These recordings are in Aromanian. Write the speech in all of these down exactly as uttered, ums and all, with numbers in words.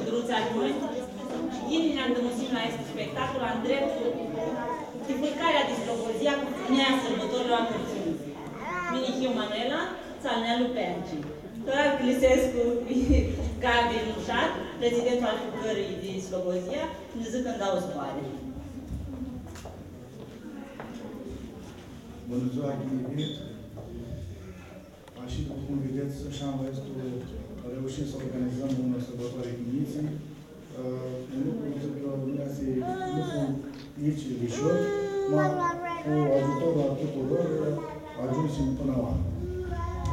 Druts armãnj, shi ghini nã andãmusim la aestu spectacol, andreptu di fãrcarea di Slobozia cu frumia sãrbãtorlor a cãrtsãnjlor. Mini hiu Manuela, tsi al nealu Pergi. Tora ãl cãlisescu Gabi Mushat, prezidentul al Fãrcãrii di Slobozia, nã dzãcã ndauã zboarã. Bunã dzua, ghini vinit! Ashi dupã cum videts, shi anlu aestu reushim s-organizãm unã sãrbãtoari cu njitslji. Ã, un lucru, dzãc eu, nu easti, nu fu nitsi lishor, ma cu agiutorlu a tuturor, ã, agiumsim pãnã la.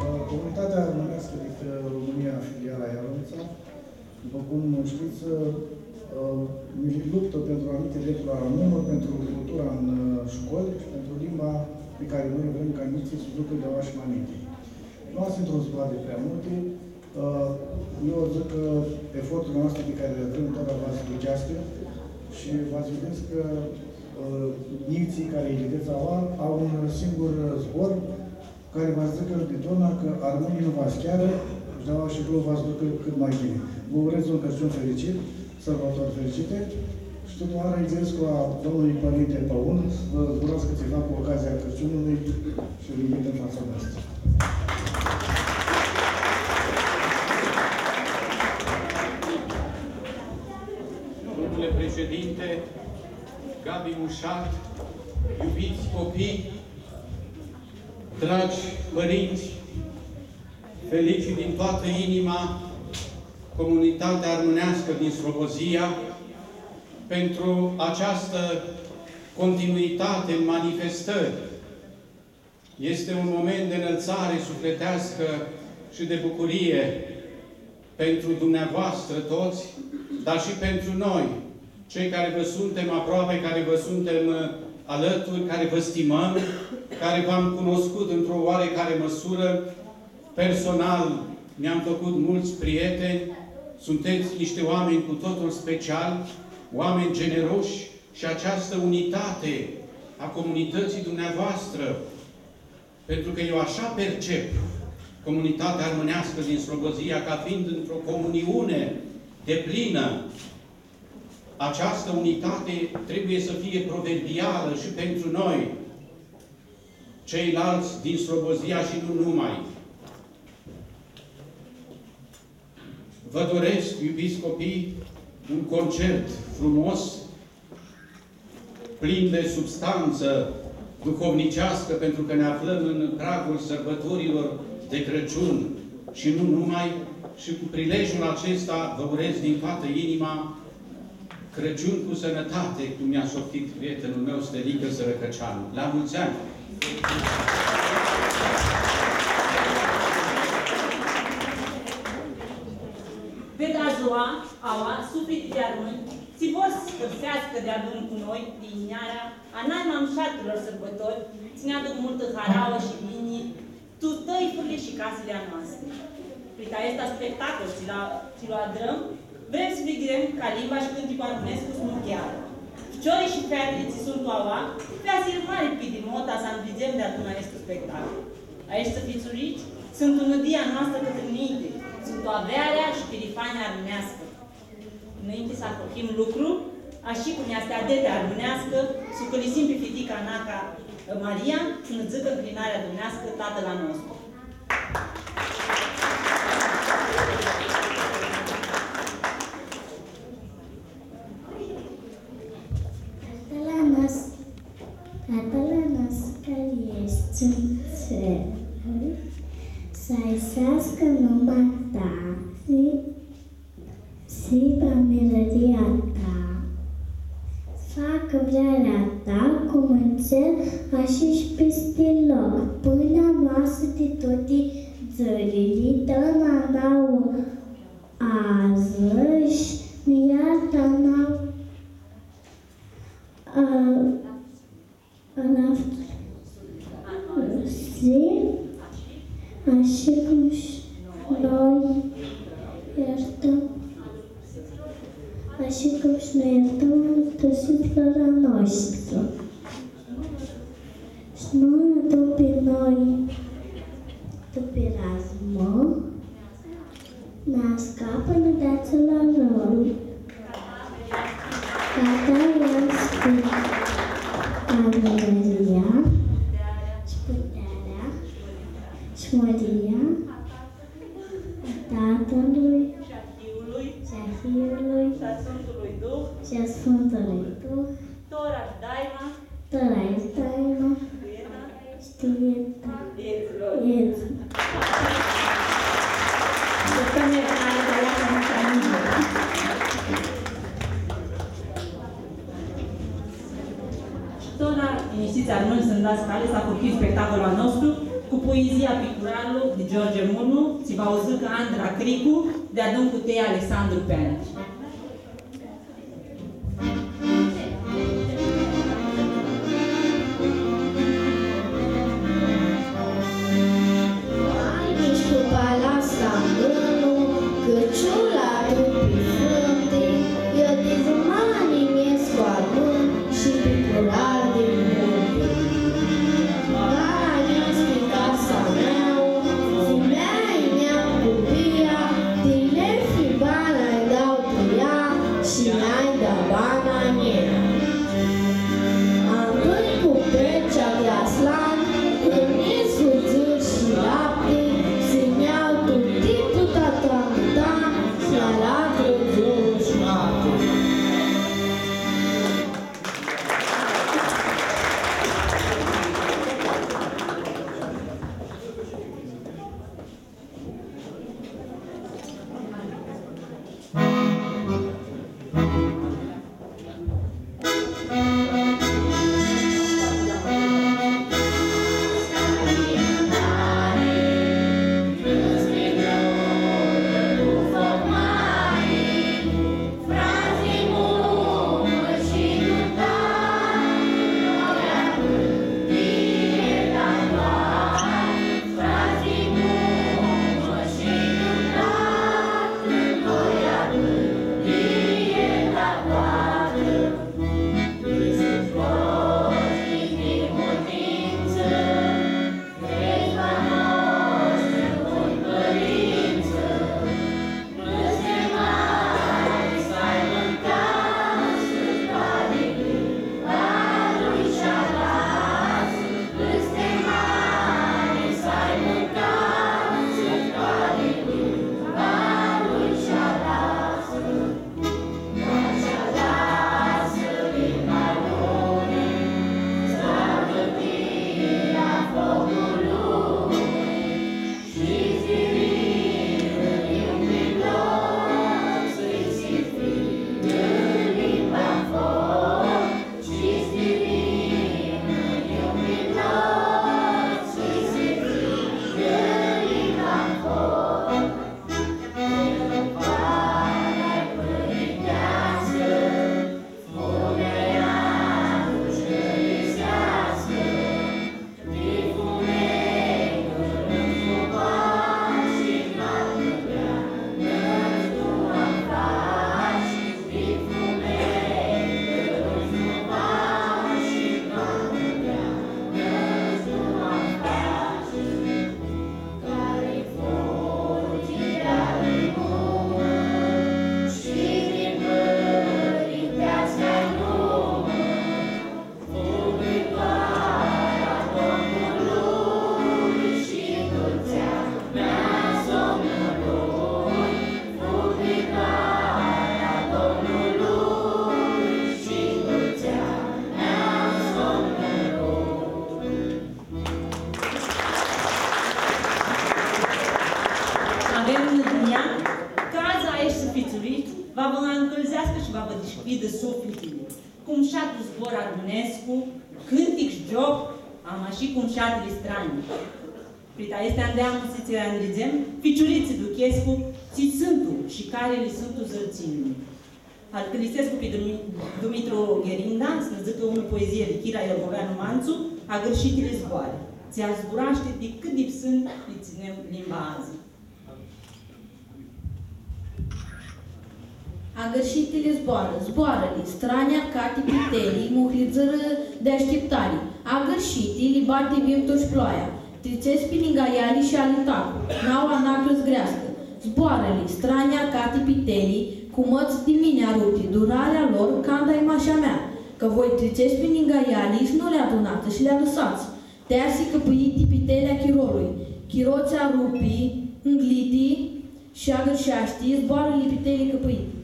Ã, Comunitatea Armãneascã di România, filiala Ialomitsa, dupã cum shtits, ã, ã, luptã pentru anumite drepturi a românilor, pentru cultura în, ã, școli și pentru limba pe care noi vrem ca njitslji s-u ducã di aoa shi ma ninti. Nu va s-intru în zboarã prea multi, ã, eu dzãc cã eforturile noastre pe care le avem tot va s-ducheascã shi va s-videts cã, ã, njitslji cari li videts aoa au un singur zbor, cari va s-dzãcã di totna cã armãnjlji nu va s-chearã, shi di aoa shi aclo va s-ducã cãt ma ghini. Vã urez un Crãciun fericit, sãrbãtori fericite, shi tutã oara lji dzãc a domnului pãrinti Pãun s-vã zburascã tsiva cu ocazia Crãciunului shi vã invitã în fața noastră. Domnule președinte, Gabi Mushat, iubiți copii, dragi părinți, felicit din toată inima comunitatea armânească din Slobozia pentru această continuitate în manifestări. Este un moment de înălțare sufletească și de bucurie pentru dumneavoastră toți, dar și pentru noi, cei care vă suntem aproape, care vă suntem, ă, alături, care vă stimăm, care v-am cunoscut într-o oarecare măsură. Personal, mi-am făcut mulți prieteni, sunteți niște oameni cu totul special, oameni generoși și această unitate a comunității dumneavoastră, pentru că eu așa percep comunitatea armânească din Slobozia, ca fiind într-o comuniune deplină, această unitate trebuie să fie proverbială și pentru noi, ceilalți din Slobozia și nu numai. Vă doresc, iubiți copii, un concert frumos, plin de substanță duhovnicească, pentru că ne aflăm în pragul sărbătorilor de Crăciun și nu numai, și cu prilejul acesta vă urez din toată inima Crăciun cu sănătate, cum mi-a softit prietenul meu, Stelicã Sărăcăceanu. La mulți ani! Vedz aua, aua, suflitli di armãnj, tsi vor s-hãrseascã deadun cu noi, di yinirea a nai ma mushatilor sãrbãtori, tsi nã aduc multã harauã shi ghini, tu tãifurli shi casili a noasti. Prit aestu spectacol tsi lu, tsi lu adrãm, vrem s-videm ca limba shi cãnticlu armãnescu s-nu chearã. Ficiorlji shi featili tsi suntu aua, featili mari pidi mota s-anvidzem deadun aestu spectacol. Aeshti ficiurlji suntu nãdia noastrã cãtrã ninti, suntu avearea shi pirifania armãneascã. Nãinti s-ahurhim lucru, ashi cum easti adetea armãneascã, s-u cãlisim pi fitica Naca Maria, s-nã dzãcã ncljinarea dumneascã, Tatãl a nostru. Tatãl a nostru, Tatãl a nostru cari eshti tu ceruri, s-hãriseascã numa ta, s-hibã mirãria ta, s-facã vrearea ta, cum tu cer, ashi shi pisti loc, pãnea noastrã di tuti dzãlili, dã-nã a nauã azã, shi nã iartã a nauã, a, Anafsi, ashi cum shi noi iartãm, ashi cum shi noi iartãm a nãpãrtitslor a noshtri. Shi nu nã du pi noi tu pirazmã, nã ascapã-nã di atsel arãu. Armãnj sãndzats cali s-ahurhi spectacolul a nostru cu poezia Picurarlu di George Murnu, tsi va u dzãcã Andra Cricu, deadun cu Tea Alexandru Peanchi. Mani shi cu palasa mãnu, cãciula tu pi frãnti, eu di zumani nj-escu armãn shi picurar di munti. Gara easti casa mea, femeia mea cu pia, ti lefi bana-i dau tu ea shi ea-nj da bana a njia. Andoi cu pecea di aslan, ãnj iscu dzãr shi lapti, s-nj-ljau tu tipu ta, ta, ta, s-alatru dzãr shi noapti. Avem nãdumnea cã adzã aeshti ficiurits va vã ncãlzeascã shi va vã dishcljidã suflitili. Cu mushatlu zbor armãnescu, cãntic shi gioc, ama shi cu mushatili stranji. Prita aesti andeamusi tsi li andridzem, ficiuritslji duchescu tsi suntu shi cari li suntu zãrtsinjli. Lu cãlisescu pi Dumi-, Dumitru Gherinda s-nã dzãcã unã poezii di Chira Iorgoveanu Mantsu, Agãrshitili zboarã, tsi azburashti di cãt di psãn li tsãnem limba adzã. Agãrshitili zboarã, zboarã li, stranji arcati piteli, muhlidzãrã di ashtiptari. Agãrshiti li bati vimtul shi ploaia, tritsescu pi ningã eali shi ali tacu, n-au anaclju s-greascã. Zboarã li, stranji arcati piteli, cu mãts di mini arupti, durarea lor canda-i masha mea, cã voi tritsescu pi ningã eali shi nu li adunatsã shi li alãsats. Teasi cãpãiti pitelea chirolui, chiro tsi arupi, ngliti shi agãrsheashti, zboarã li piteli cãpãiti.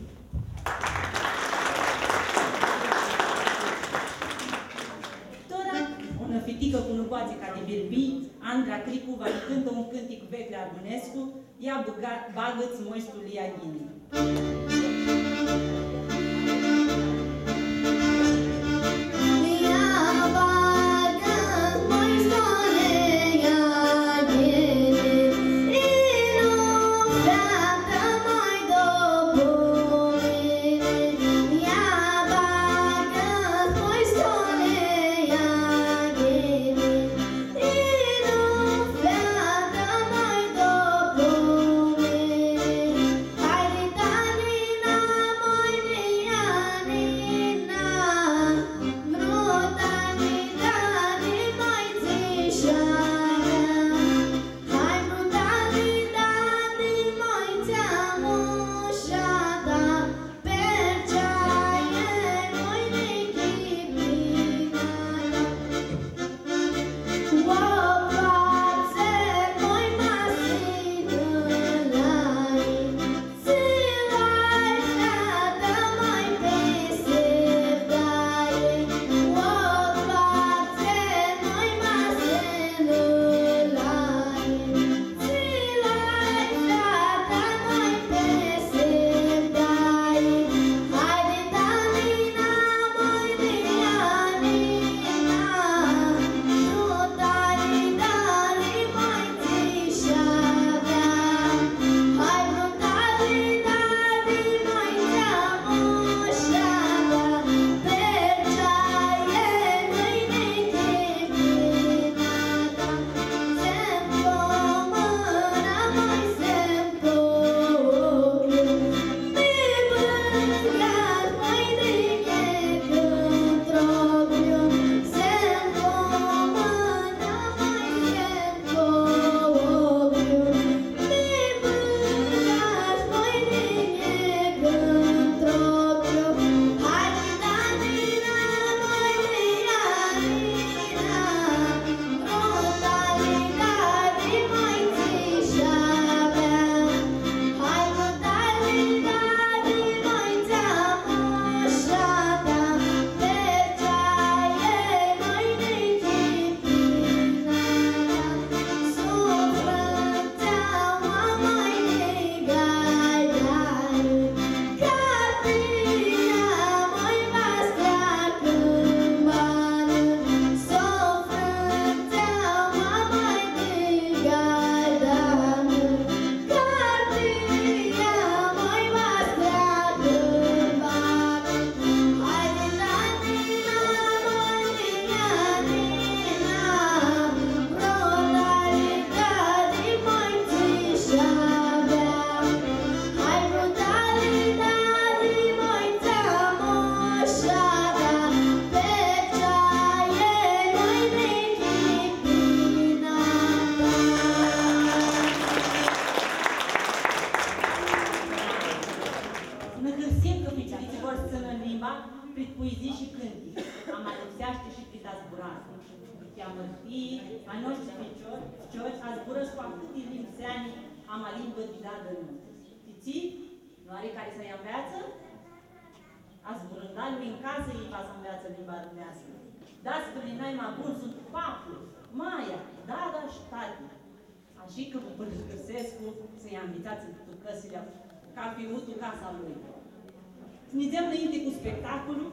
Tora, unã fiticã cu nãpoatsi ca di birbii, Andra Cricu va nã cãntã un cãntic veclju armãnescu, Ia bãga-, bagã-ts moistulia ghini. Ia bagã Nã hãrsim cã ficiuritslji vor s-tsãnã limba prit puizii shi cãntic, ama lipseashti shi prit azburari. Ti amãrtii, a noshtri ficiori, ficiori azburã shi cu ahãti limbi seani, ama limbã di dadã nu. Ti tsi? Nu ari cari s-lji anveatsã? Azburãnda lui n casã, elj va s-anveatsã limba armãneascã. Dascãlji nai ma buni suntu paplu, maia, dada shi tati. Ashi cã vã pãlãcãrsescu s-lji anvitsats tu cãsili, cafi un tu casa lui. S-nidzem nãinti cu spectaculu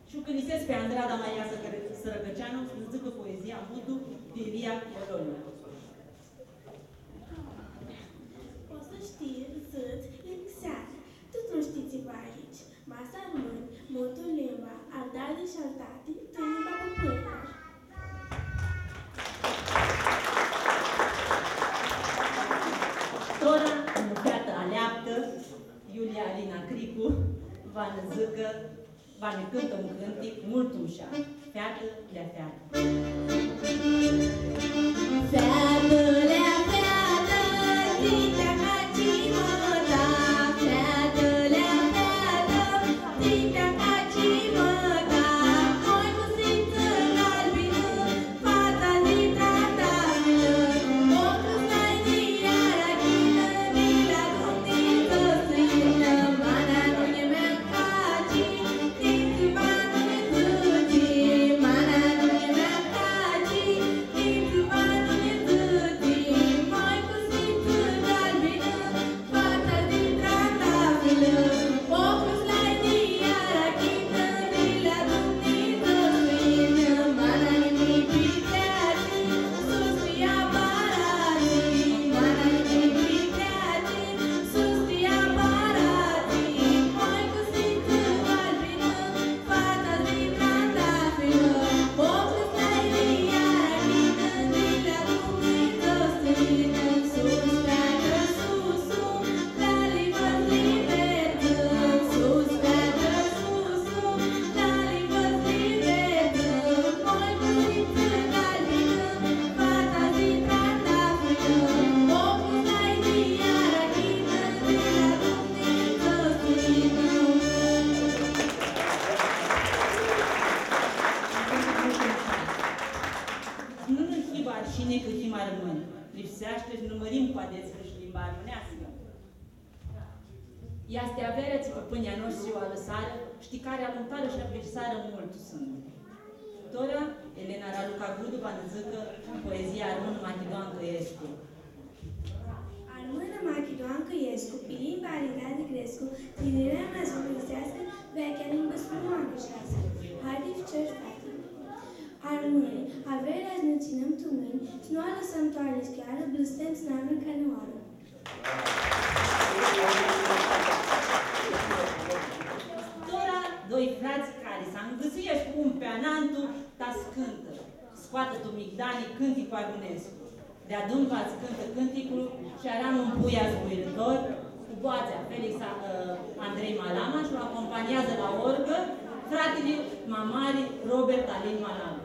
shi u cãlisescu pi Andrada Maria Sãrã-, Sãrãcãceanu s-nã dzãcã poezia Mutu di Ilia Colonia. Pots s-shtii, dzãts, lipseashti, tut nu shtii tsiva aoatsi. Ma s-armãnj, mutu limba, al dadi shi al tati, tu limba pãpãnjlor. Tora, unã featã aleaptã, Iulia Alina Cricu, va nã dzãcã, va nã cãntã un cãntic multu mushat, Featã lea featã. Featã lea featã, ti ti-acaci mãta, featã lea featã, ti ti-acaci mãta, moi cu sãndzã galbinã, fatsa di trandafilã, oclji lai di arachidã, di la Dumnidzã s-yinã, mana nu nj-e mea caci, Nu nã hibã arshini cã him armãnj, lipseashti s-nã mãrim cu adetsli shi limba armãneascã. Easti avearea tsi pãpãnjlji a noshtri u alãsarã, shi ti cari alumtarã shi avirsarã multu sãndu. Tora, Elena Raluca Gudu va nã dzãcã poezia Armãnã machidoancã escu. Armãnã machidoancã escu, pi limba ari dadi crescu, yinirea mea s-zburãseascã, veaclja limbã s-nu u angãsheascã. Haidi, ficiori, frati. Armãnj, avearea s-nã tsãnem tu mãnj, s-nu u alãsãm tu ariscãearã, blãstem s-nu avem canãoarã. Tora, doi frats cari s-angãsescu un pi anantu, ta s-cãntã, scoatã tu migdani cãnticlu armãnescu. Deadun va s-cãntã cãnticlu Shi aram un puia zburãtor, cu boatsea Felix, ã, Andrei Malama shi lu acompaniazã la orgã fratili ma mari Robert Alin Malama.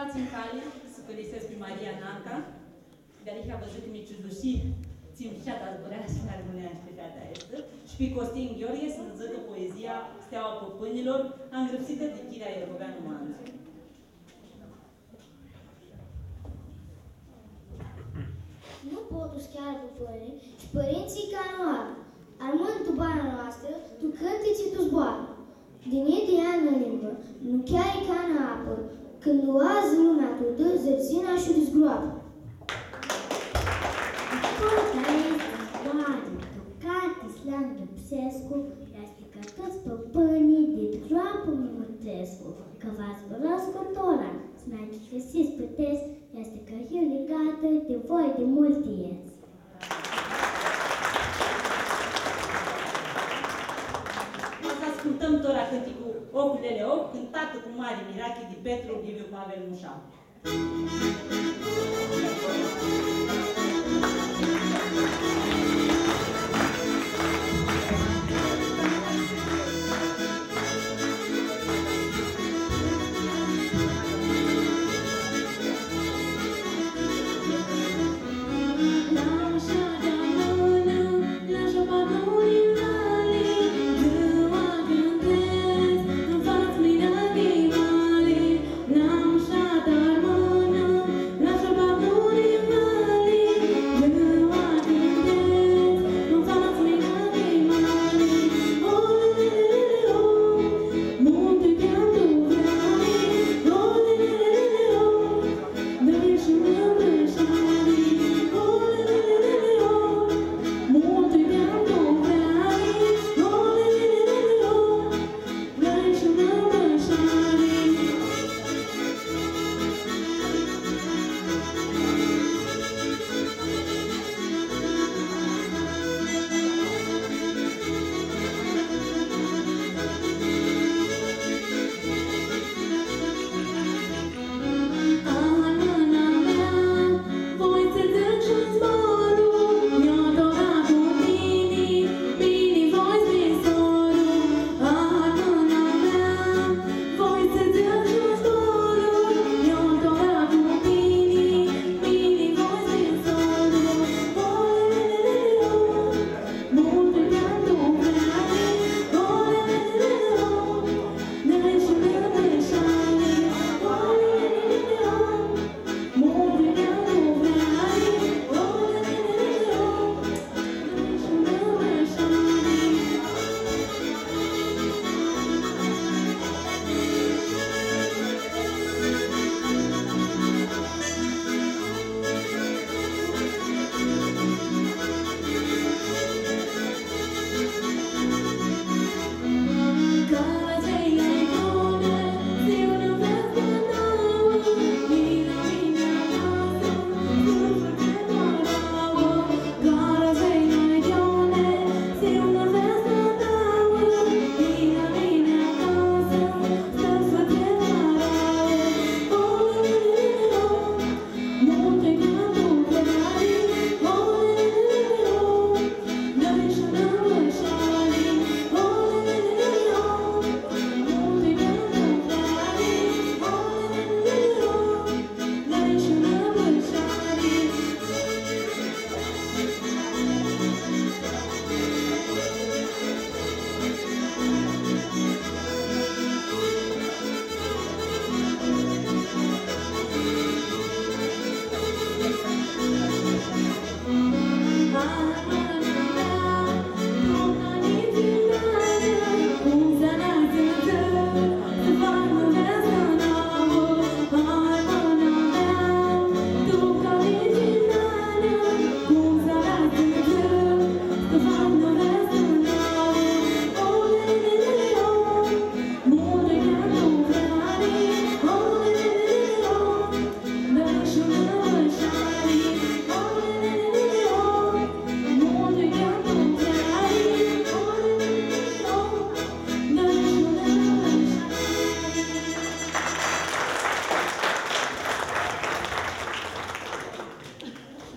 Tsi-nj cali s-u cãlisescu pi Maria Nanca, dealihea va dzãc cã mi ciudusii tsi mshat zburãshti armãneashti feata aestã, shi pi Costin Gheorghe s-nã dzãcã poezia Steaua Pãpãnjlor, angrãpsitã di Chira Iacoveanu Mandzu. Nu pot s-chearã pãpãnjlji shi pãrintsãlji canã oarã. Armãn tu bana noastrã, tu cãntitsi, tu zboarã. Di njilji di anj nã limbã nu cheari canã apã, cãndu adzã lumea tutã dzãrtsina shi u disgroapã. Poezia aestã zboarã, tu carti s-lã angrãpsescu, easti ca tuts pãpãnjlji dit groapã mi mutrescu, cã va zburãscu tora, s-mi achicãsits s-putets, easti cã hiu ligatã di voi di multi ets. Va s-ascultãm tora cãnticlu Oc, lele, oc, cãntatã cu mari mirachi di Petru Liviu Pavel Musha.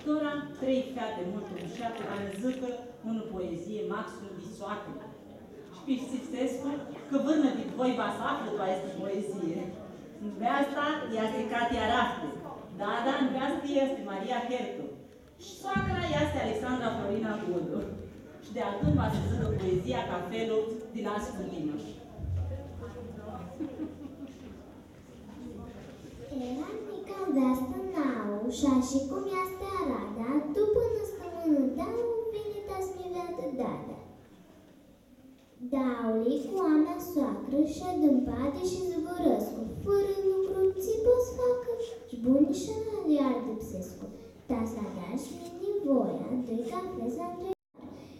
Tora, trei feati multu mushati va nã dzãcã unã poezii, maxim di soacrã. Shi pistipsescu cã vãrnã di voi va s-aflã tu aestã poezii. Nveasta easti Katia Raftu, dada nveastã easti Maria Hertu, shi soacra easti Alexandra Florina Gudu. Shi di atumtsea va s-dzãcã poezia Cafelu di la Scutima. Eara nica nveastã nauã, shi ashi cum easti arada, dupã unã stãmãnã dauã, vini ta s-mi veadã dada. Dauli cu a mea soacrã shedzu mpadi shi zburãscu, fãrã lucru tsi pot s-facã, shi buni shi li ardãpsescu. Ta s-adar shi mini voia, doi cafets s-andrei.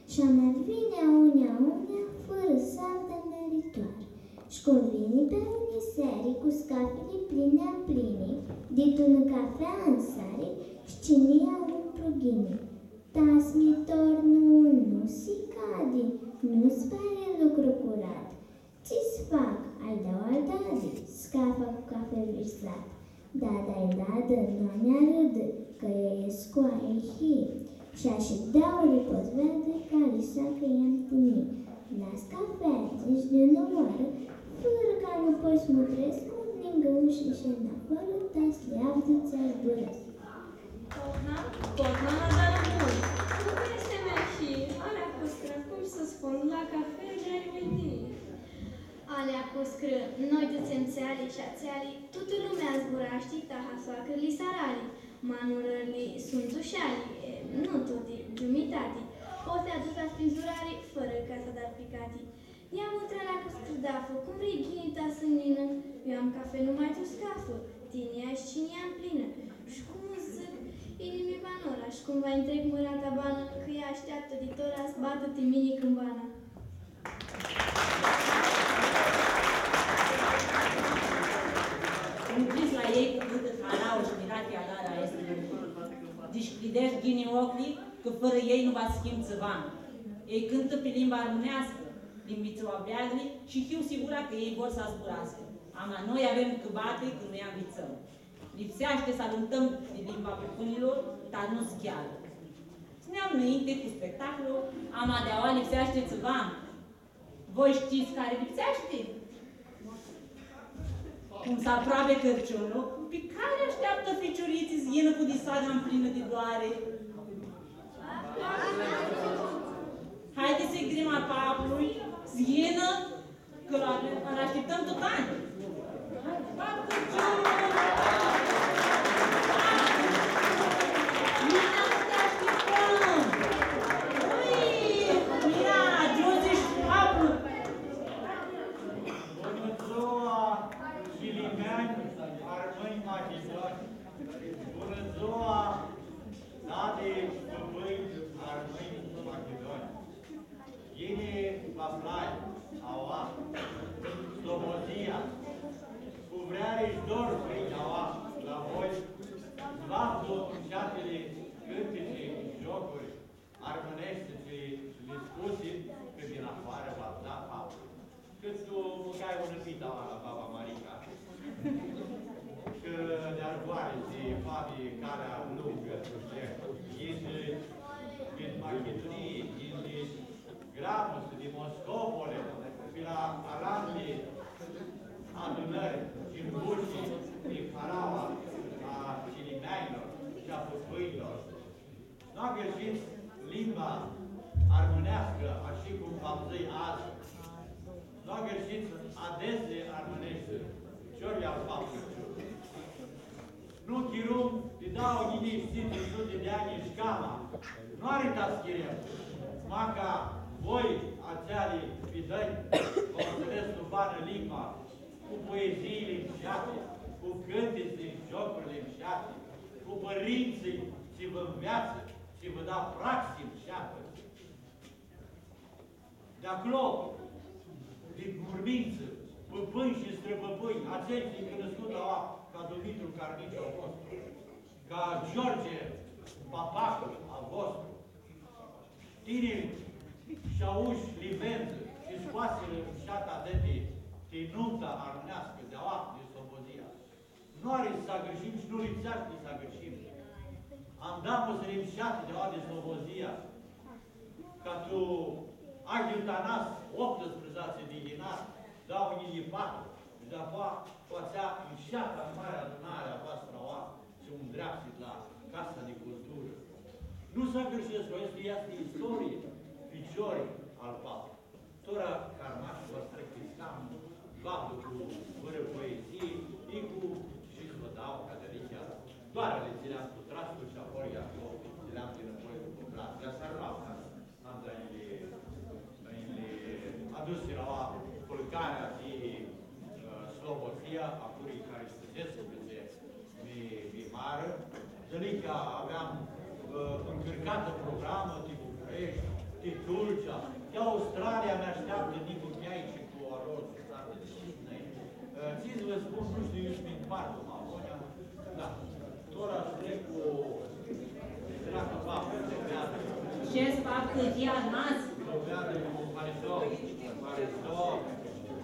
Shi ama vini aunea, aunea, fãrã s-avdã meritoari. Shi cum vini pi auni seari, cu scafili plini, plini, di tu nã cafea ãnsari, shi cinia umplu ghini. Ta s-mi tornu nu s-cadi, nu s-pari lucru curat. Tsi s-fac, ai dau al dadi, scafa cu cafe virsat. Dada-i dadã, nu nj-arãdã, cã eu escu ahi. Shi ashi dauli pot s-veadã, cari soacrã am tinjii. Las cafea, dzãsh di unã oarã, fãrã ca nu pot s-mutrescu, ningã ushi shi nafoarã, ta s-li avdu tsi zburãscu. Cotna, cotna, ma darã bun. Cum easti mea shi, alea cu scrã, cum s-spun, la cafe di-ai mini. Alea cu scrã, noi dzãtsem tseali shi atseali, tutã lumea zburashti, taha soacrãli s-arali, ma nu rãrli suntu shi ali, e, nu tuti, giumitati. Pots s-li aduts la spinzurari, fãrã ca s-adari picati. Ia mutrã-lea cu scrãdafã, cum vrei ghini ta s-ninã, eu am cafe numai tu scafã, tinjia shi cinia mplinã. Shi cum s-dzãc, inima va nora, shi cum va ntreb mãrata banã, cã ea ashteaptã di tora s-batã ti mini cãmbana. Cum dzãts la elj, cu cãtã harauã shi mirachi a lor aesti lucri. Dishcljidesh ghini oclji, cã fãrã elj nu va s-him tsiva. Elj cãntã pi limba armãneascã, li nvitsã oabreagli shi hiu sigura cã elj vor s-zburascã. Ama noi avem cãbati cã nu lj-anvitsãm. Lipseashti s-alumtãm di limba pãpãnjlor, ta nu s-chearã. S-neam nãinti cu spectaclu, ama di aoa lipseashti tsiva. Voi shtits cari lipseashti? Cum s-aproapi Cãrciunlu, pi cari ashteaptã ficiuritslji s-yinã cu disaga mplinã di doari? Haidi s-lji grim a paplui, s-yinã, cã lu avem, lu ashtiptãm tut anlu. Bunã dzua, shilimeanj armãnj machidonj! Bunã dzua, dadi, pãpãnj armãnj machidonj! Ghini v-aflai aoa, Slobozia, cu vreari shi dor vin aoa la voi, s-vã aflu mushatili, cãntitsi, jocuri armãneshti tsi li spusi, cã di nafoarã va da faplu. Cãt tu mãcai unã pitã aoa la baba Marica, cã di argoari tsi fami calea lungã, yinsi, yinsi Machidunii, yinsi Gramus, di Moscopole, pi la alanti adunãri, cimbuci, di haraua a cilimeanjlor shi a pãpãnjlor. Nu agãrshits limba armãneascã, ashi cum v-am dzãs adzã. Nu agãrshits adetsli armãneshti, ciori al faptului. Nu chirum di dauã njilji shi tsintsi suti di anj shi cama. Nu ari ta s-chirem. Maca voi, atseali pidãnj, vã otsãnescu banã limba, cu poeziili mshati, cu cãntitsli, jocurli mshati, cu pãrintsãlj tsi vã nveatsã, tsi vã da praxi mshatã. Di aclo, di murmintsã, pãpãnj shi strãpãpãnj, atselj tsi cunuscut aoa ca Dumitru Carnici a vostru, ca George Papacu a vostru, tiniri shi aushi livendzã, shi scoasirã mshata di ti numta armãneascã di aoa, di Slobozia. Nu ari s-agãrshim shi nu lipseashti s-agãrshim. Andamusli mshati di aoa di Slobozia, ca tu Ayiu Tanas, optsprãdzatsi di yinar, dauã njilji patru, Dapoaia, cu atsea, nsheata mari adunari a voastrã, aoa, tsi u ndreapsit la Casa di Culturã. Nu s-agãrshescu, aestã easti istorie, ficiori al papu. Tora, ca armash, va s-trec pi scaun, va cu vãrã poezii, i cu, shi s-vã dau, ca dealihea, doar li tsineam cu trastul shi apoi aclo tsineam dinãpoi cu bratsea. S-armau, ca s-, anda li, li adusi la fãlcarea di, ã, Slobozia, a curi cari stãsescu, cãtse mi, mi marã. Dealihea aveam, ã, ncãrcatã programã, ti Bucureshti, ti Tulcea, ti Australia, mi ashteaptã Nicu Cheaici cu Arosu, s-armãnã. Ã, tsi s-vã spun, nu shtiu, iu s-mi mpartu, ma, agonja, da. Tora s-trec cu, s-treacã paplu, s-beadã. Ce s-fac tãlhia, n-azi? S-beadã cu Haristo, Haristo.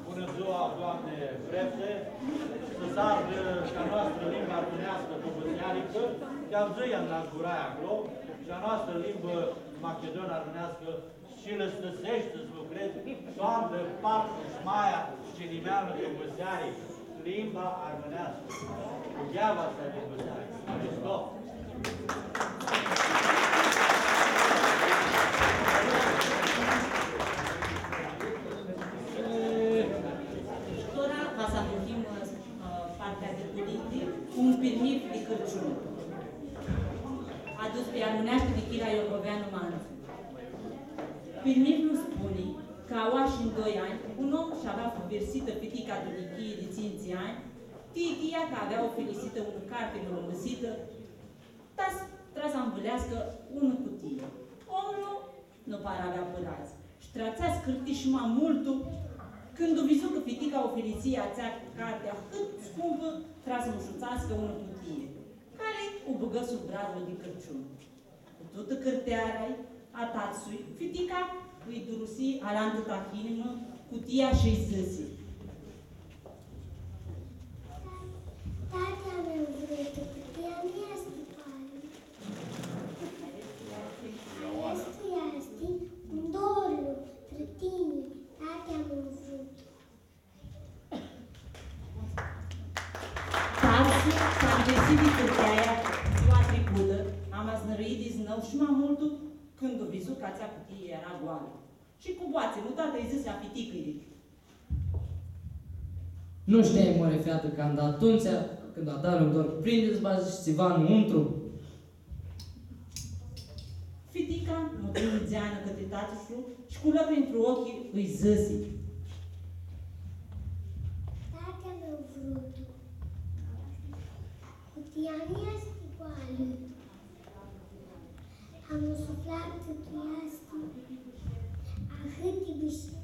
Bunã dzua, doamne prefte, s-ardã shi a noastrã limbã armãneascã tobãtsearicã, cã avdzãi anda zburai aclo, shi a noastrã limbã machidonã armãneascã, shi lã stãseshti s-lucredz, s-u ardã paplu shi maia shi nimeanlu tobãtsearicã, limba armãneascã, cu gheava aestã di tobãtsearicã. Haristo! Shi tora, ca s-ahurhim, ã, partea di culindi, un pirmith di Cãrciun. Adus pi armãneashti di Chira Iorgoveanu Mantsu. Pirmithlu spuni cã aoa shi ndoi anj, un om sh-avea fãvirsitã fitica di nichii di tsintsi anj, ti itia cã avea ofilisitã unã carti mãrãmãsitã, ta s-, tra s-anvãleascã unã cutii. Omlu nu para avea pãradz. Sh-tra atsea s-cãrti shi ma multu, cãndu vidzu cã fitica ofilisea atsea carti ahãt scumpã, tra s-mushutsascã unã cutii, cari u bãgã sub bradlu di Cãrciun. Cu tutã cãrtearea a tatsãlui, fitica lji durusi alantã tahinimã cutia shi lji dzãsi: Tati a meu vrutu, cutia nu easti goalã. Aestã easti un dorlu trã tini, tati a meu vrutu. Tatsu s-andrisi di cãrteaia dzua tricutã, ama s-nãrãi di znãu shi ma multu cãndu vidzu cã atsea cutii eara goalã. Shi cu boatsi mutati lji dzãsi a fiticãljei: Nu shteai, more featã, cã anda atumtsea, cãndu adari un dor, prindi s-badz shi tsiva nuntru? Fitica mutu ndzeanã cãtã tatã-su shi cu lãcrinj tu oclji lji dzãsi: Tati a meu vrutu, cutia nu easti goalã. Am u suflat cã tu easti ahãti bãshet,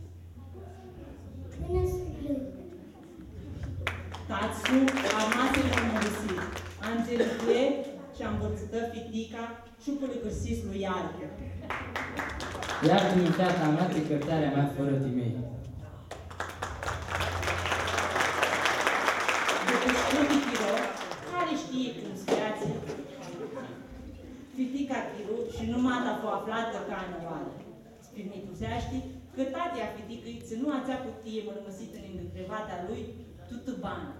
cãnã s-plãngu. Tatsu armasi mãrmãrusit, andziriclje shi anvãrtsitã fitica shi u pãlãcãrsi s-lu iartã. Iartã-mi, feata mea, ti cãrtearea mea fãrã di mei. Dupã shcurtu chiro, cari shtii cum s-featsi, fitica chiru shi numata fu aflatã canã oarã. S-pirmituseashti cã tati a fiticãljei tsãnu atsea cutii mãrmãsitã ningã crevata lui tutã bana.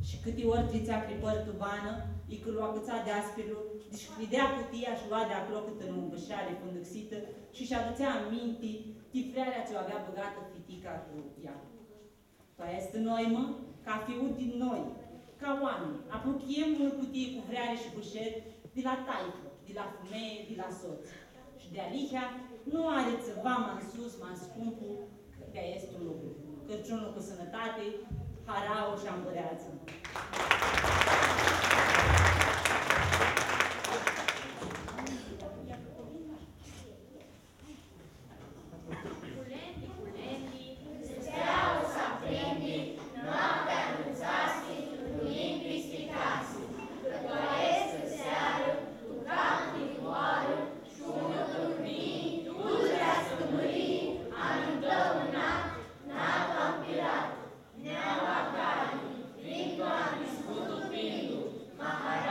Shi cãti ori tritsea cripãri tu banã, icã lu acãtsa deaspirlu, dishcljidea cutia shi lua di aclo cãtã unã bãshari fãndãxitã shi sh-adutsea aminti ti vrearea tsi u avea bãgatã fitica tu ea. Tu aestã noimã, ca fiu di noi, ca oaminj, apruchiem unã cutii cu vreari shi bãshet di la taifã, di la fumealji, di la sots. Shi dealihea nu ari tsiva ma nsus, ma scumpu di aestu lucru. Cãrciunlu cu sãnãtati, harauã shi ambãreadzã. Culendi, culendi, steaua s-aprendi, noaptea anuntsasi, luminj pisti casi, cã tu aestã searã, tu caplu di hoarã, shi unã turmii, tutã aestã mãrii, amintã un nat, nat a un pirat. Neaua cari, vimtu a criscutã pindu, ma hari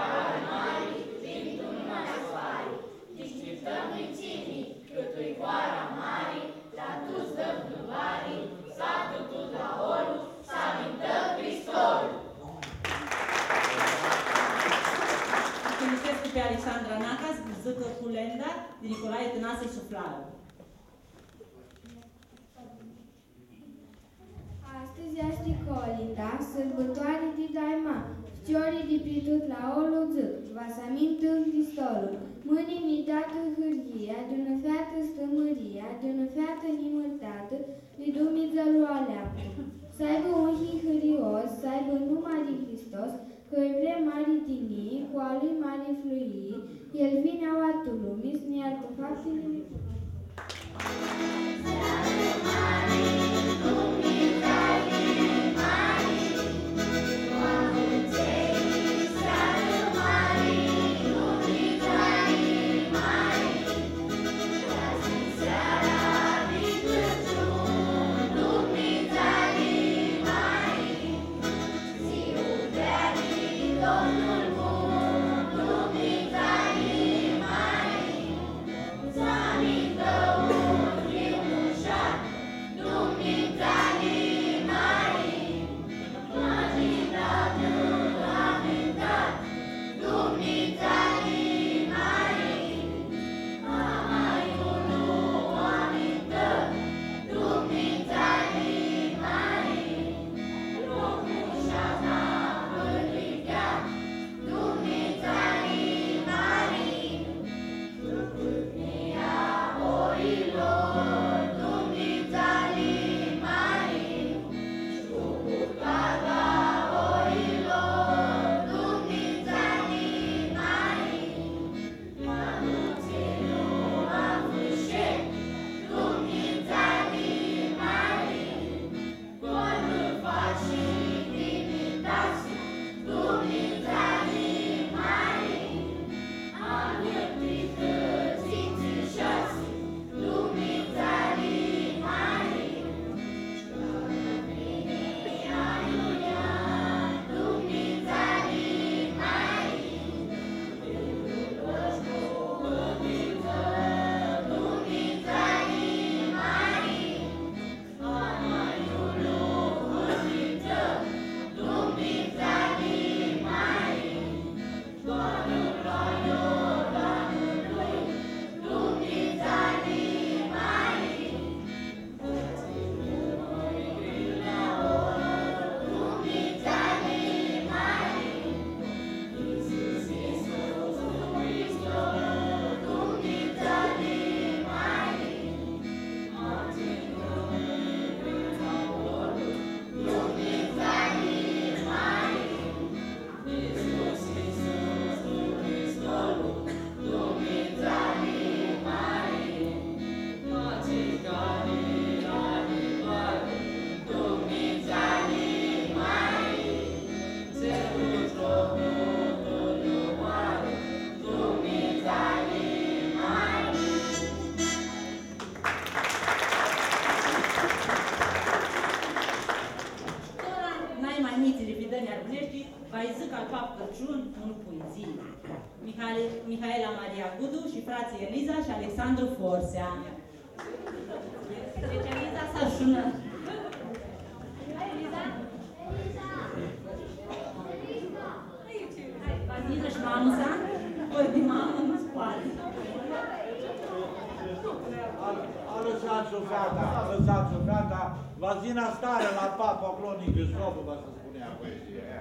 Astãdz easti colinda, sãrbãtoari di daima, ficiori di pri tut laolu dzãc, va s-amintã Hristolu. Mãni nã-i datã hãria, di unã featã stã Maria, di unã featã nimãrtatã, di Dumnidzãlu aleaptã. S-aibã unchi hãrios, s-aibã numa di Hristos, cã-lj vrem mari tinjii, cu a lui mari fluii, el vini aoa tu lumi, s-nã iartã faptili. Tora, nai ma njitsili fidãnj armãneshti, va-lj dzãc al pap Cãrciun unã puizii. Mihale-, Mihaela Maria Gudu shi fratslji Eliza shi Alexandru Forsea. Deci Eliza s-ashunã. Hai, Eliza! Hai, va s-yinã shi mamã-sa, ori di mamã nu s-poati. Al-, alãsats-u feata, alãsats-u feata, va s-yinã s-adarã la paplu aclo, nica sobã, va s-spunea poezia aia.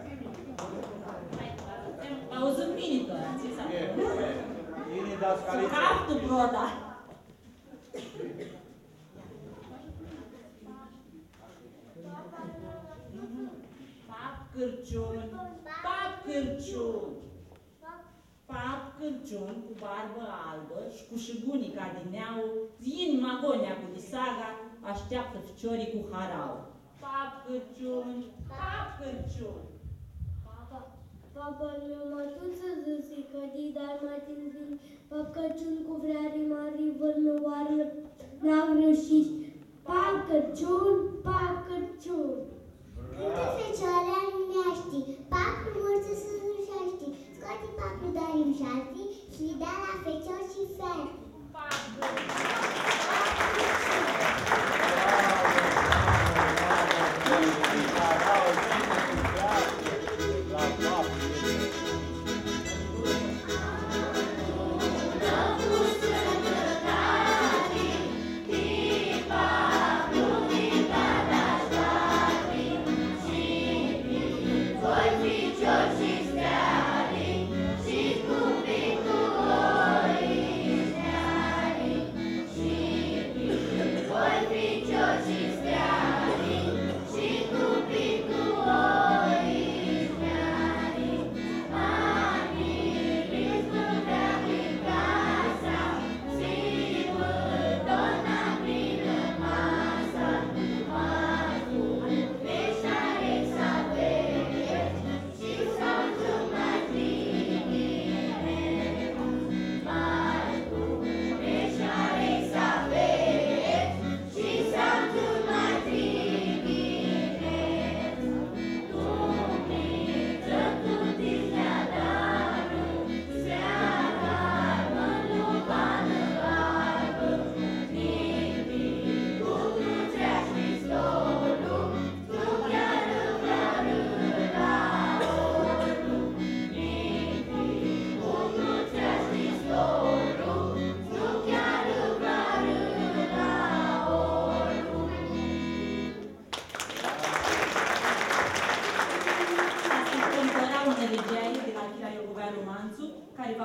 Auzim mini tora, tsi s-... E, e. Yini dascalitsa. Caftu prota. Pap Cãrciun, pap Cãrciun. Pap Cãrciun cu barbã albã shi cu shiguni ca di neauã, yini ma gonea cu disaga, ashteaptã ficiorlji cu harauã. Pap Cãrciun, pap Cãrciun. Papa, papa, numa tu tsã dzãsi cã di daima ti-nj vini, pap Cãrciun cu vreari mari, vãrnãoarã n-agãrshii. Pap Cãrciun, pap Cãrciun. Cãntã ficiorlji armãneashti, paplu mortu s-hãrseashti, scoati paplu di arimsharti shi li da la ficior shi feati.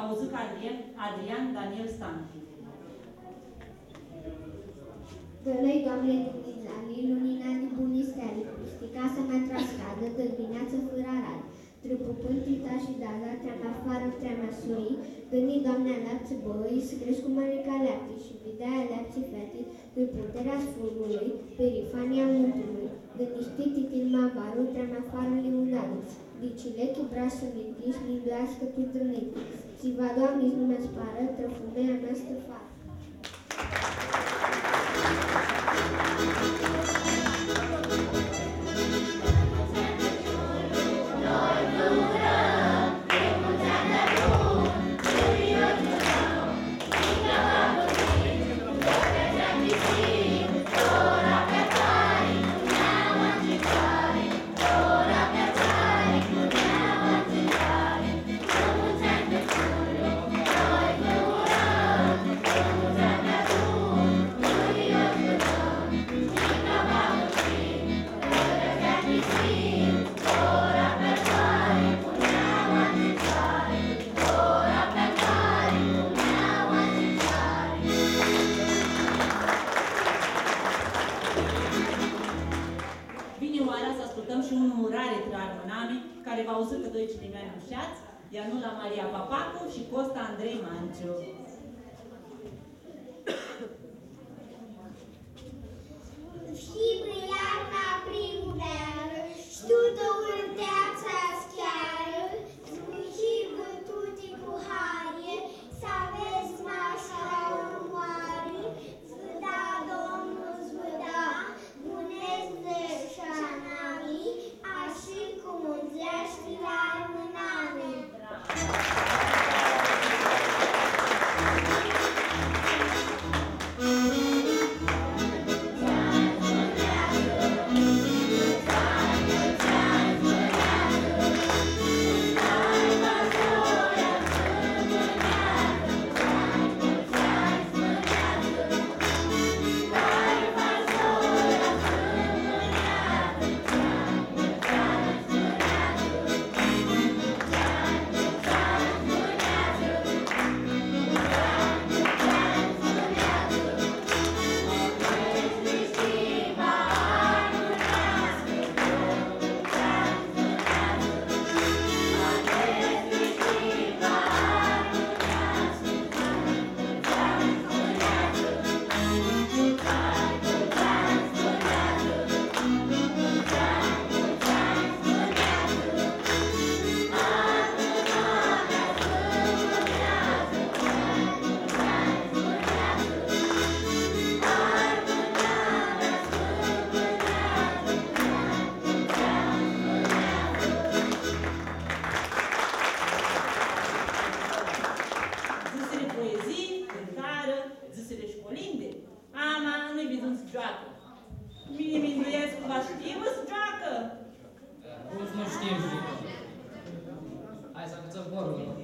Audzã Adrian, Adrian Daniel Stanchi. Dã-lj, Doamne, Dumnidzali, lunina di buni steali, pusti casa mea trã scadã, dã-lj vineatsã fãrã aradi. Trã pãpãnj, tita shi dada, trea mea farã, trea mea suri, dã-nji, Doamne, aleaptsã bãlj, s-crescu mãri ca leapti, shi videa aleaptsi feati, pi puterea Surlui, pi rifania muntlui, dã-nji shtii, titin ma varu, trea mea farã liundadã, di cilechi brash s-minti, s-mindueascã tu trãniti, tsi va, Doamne, s-nu mi asparã, trã fumealja mea s-tã farã. Vini oara s-ascultãm shi unã urari trã armãnami, cari va u dzãcã doi cilimeanj musheats, Ianula Maria Papacu shi Costa Andrei Manciu. Hibã iarna primuvearã, sh-tutã urteatsa s-chearã, s-vã hibã tuti cu hari, s-avets mash ca unã oarã, s-vã da Domnul, s-vã da, bunetsã shi anami, ashi cum u dzãtseashti la armãnami. Dzãsirã poezii, cãntarã, dzãsirã shi colindi. Ama nu-lj vidzum s-gioacã. Mini minduescu cã va shtiu s-gioacã. Cum s-nu shtiu s-gioacã? Hai s-acãtsãm corlu.